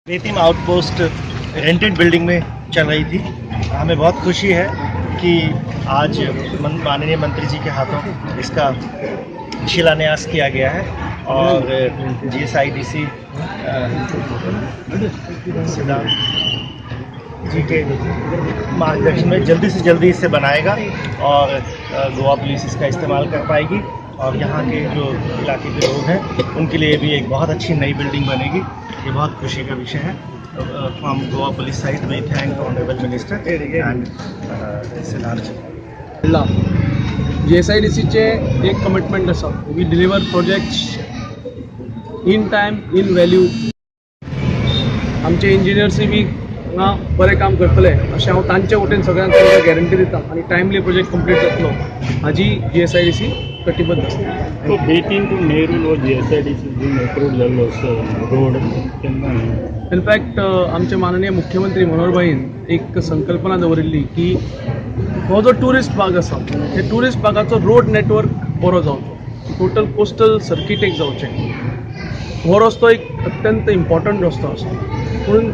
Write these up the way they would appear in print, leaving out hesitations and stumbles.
बेतिम outpost rented building में चल रही थी। हमें बहुत खुशी है कि आज माननीय मंत्री जी के हाथों इसका शिलान्यास किया गया है और जीएसआईडीसी सिद्धांत जी के मार्गदर्शन में जल्दी से जल्दी इसे बनाएगा और गोवा पुलिस इसका इस्तेमाल कर पाएगी और यहाँ के जो इलाके के लोग हैं, उनके लिए भी एक बहुत अच्छी नई बिल्डिंग बनेगी। ये बहुत खुशी का विषय है। From Goa Police side, we thank Honourable Minister and Siddharth. घडला। जीएसआयडीसीचे एक कमिटमेंट आसा, we deliver projects in time, in value. आमचे इंजिनियर्सूय बी हांगा बरें काम करतले अशें हांव तांचे वटेन सगळ्यांक तांकां गॅरंटी दिता आनी टायमली प्रोजेक्ट कंप्लीट जातलो हाजी जीएसआयडीसी कटिबद्ध आसता। तो बेतीम टू नेरूल हो जीएसआयडीसी अप्रूव्ह जाल्लो रोड केन्ना? इनफॅक्ट आमचे माननीय मुख्यमंत्री मनोहरभाईन एक संकल्पना दवरिल्ली की हो जो ट्युरिस्ट भाग आसा, हे ट्युरिस्ट भागाचो रोड नेटवर्क बरो जावचो, टोटल कोस्टल सर्कीट एक जावचें। हो रस्तो एक अत्यंत इम्पॉर्टंट रस्तो आसा, पूण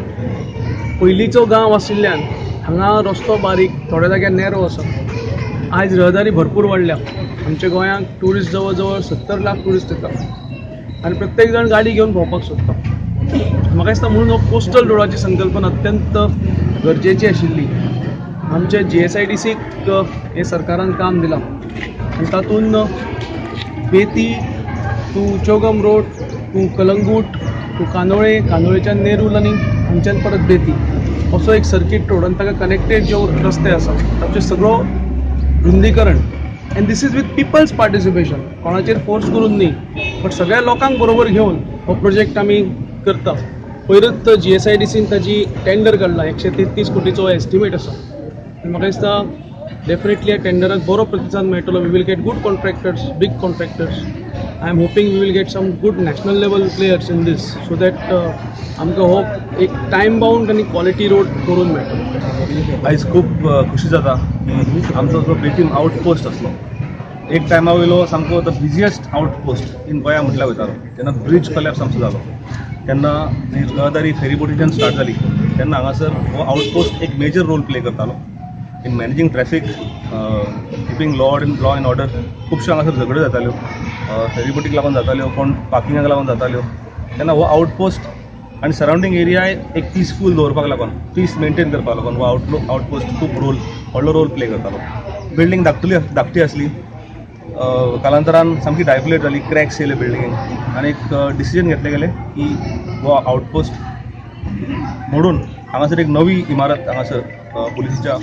पयलींचो गांव आशिल्ल्यान हांगा रस्तो बारीक, थोड्या जाग्यार नॅरो आसा। आयज रहदारी भरपूर वाडल्या। आमच्या गोंयांत ट्युरिस्ट जवळ जवळ 70 लाख ट्युरिस्ट येता आनी प्रत्येक जाण गाडी घेवन भोंवपाक सोदता। म्हाका दिसता म्हणून हो कोस्टल रोडाची संकल्पना अत्यंत गरजेची आशिल्ली। आमच्या जीएसआयडीसीक हे सरकारान काम दिलां आनी तातूंत Betim to Chogum road to Calangute to Candolim, कांदोळेच्यान नेरूल आनी हांगच्यान परत बेती असो एक सर्कीट रोड आनी ताका कनेक्टेड ज्यो रस्ते आसा ताचें सगळो रुंदीकरण, and this is with people's participation. कोणाचेर फोर्स करून न्ही, बट सगळ्या लोकांक बरोबर घेवन हो प्रोजेक्ट आमी करता। पयरूच जीएसआयडीसीन ताजी टेंडर काडला। 133 कोटीचो एस्टिमेट आसा आनी म्हाका दिसता डेफिनेटली ह्या टेंडराक बरो प्रतिसाद मेळटलो। We will get good contractors, big contractors. I am hoping we will get some good national level players in this, so that आमकां हो एक टायम बाउंड आनी क्वॉलिटी रोड करून मेळटलो। आयज खूब खुशी जाता की आमचो जो बेतीम आउटपोस्ट आसलो, एक टायमा वयलो सामको the busiest outpost in गोंया म्हटल्यार वयतालो। जेन्ना ब्रिज कोलॅप्स आमचो जालो, तेन्ना जी रहदारी फेरीबोटीच्यान स्टार्ट जाली, तेन्ना हांगासर हो आउटपोस्ट एक मेजर रोल प्ले करतालो in managing traffic, keeping law and order. खुबश्यो हांगासर झगड्यो जाताल्यो, फेरीबोटीक लागून जाताल्यो, कोण पार्किंगाक लागून जाताल्यो। तेन्ना हो आउटपोस्ट आनी सरावंडींग एरिया एक पिसफूल दवरपाक लागून, पीस मेंटेन करपाक लागून हो आउटपोस्ट खूब रोल, व्हडलो रोल प्ले करतालो। बिल्डींग धाकटुली धाकटी आसली, कालांतरान सामकी डायपिलेट जाली, क्रॅक्स येयले बिल्डिंगेक आनी एक डिसिजन घेतलें गेलें की हो आउटपोस्ट मोडून हांगासर एक नवी इमारत हांगासर पुलिसाच्या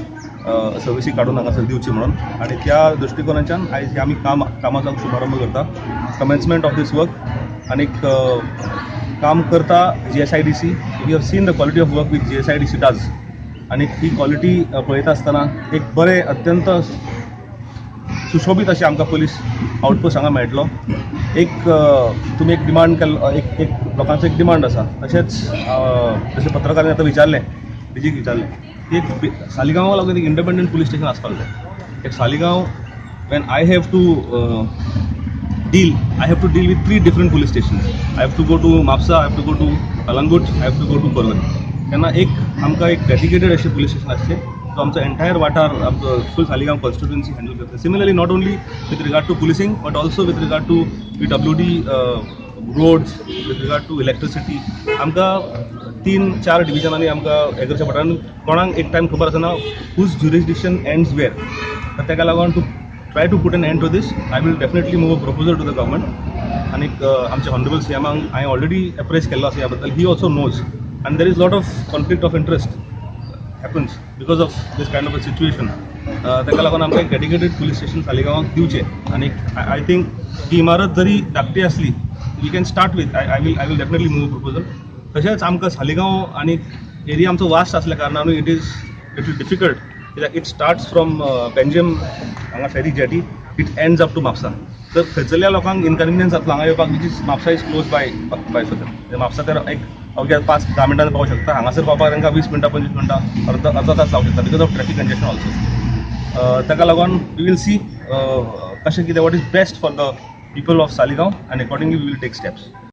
सर्विसीक काडून हांगासर दिवची म्हणून। आनी त्या दृश्टिकोनाच्यान आयज हे आमी कामाचो शुभारंभ करता, कमेन्समेंट ऑफ these work. आनीक काम करता GSIDC. We have seen the quality of work which GSIDC does आनी ही क्वॉलिटी पळयता आसतना एक बरें, अत्यंत सुशोबीत अशें आमकां पुलीस आउटपोस्ट हांगा मेळटलो। एक तुमी एक डिमांड केल्लो, एक एक लोकांचो एक डिमांड आसा। तशेंच जशें पत्रकारांनी आतां विचारलें, डीजीक विचारलें की एक सालिगांवा लागून एक इंडिपेंडंट पुलीस स्टेशन आसपाक जाय। एक Saligao, when I have to deal, I have to deal with three different police stations. I have to go to Mapsa, I have to go to Kalangut, I have to go to Porvorim. तेन्ना एक आमकां एक dedicated अशें police station आसचें, जो आमचो entire वाठार, आमचो फूल सालिगांव कॉन्स्टिट्युएन्सी हँडल करता। Similarly, not only with regard to policing but also with regard to PWD roads, with regard to electricity. आमकां तीन चार डिविजनांनी आमकां हें करचें पडटा आनी कोणाक एक टायम खबर आसना whose jurisdiction ends where. तर ताका लागून to try to put an end to this, I will definitely move a proposal to the government. आनीक आमच्या ऑनरेबल सीएमाक हांवें ऑलरेडी एप्रेस केल्लो आसा ह्या बद्दल। He also knows आनी there is lot of conflict of interest happens because of this kind of a situation. ताका लागून आमकां एक डेडिकेटेड पुलीस स्टेशन सालिगांवाक दिवचें। आनी I think ही इमारत जरी धाकटी आसली, we can start with. I will definitely move proposal. तशेंच आमकां सालिगांव आनी एरिया आमचो वास्ट आसल्या कारणानूय it is little difficult कित्याक it starts from Panjim हांगा ferry jetty, it ends up to Mapusa. तर थंयसरल्या लोकांक इनकन्विनियन्स जातलो हांगा येवपाक, which is Mapusa is close by for them. Mapusa तर एक अवघ्या 5-10 मिनटान पावूंक शकता। हांगासर पावपाक तांकां 20 मिनटां, 25 मिनटां, अर्द अर्दो तास लावंक शकता because of traffic congestion also. ताका लागून we will see कशें कितें, what is best for the people of Saligao, and accordingly we will take steps.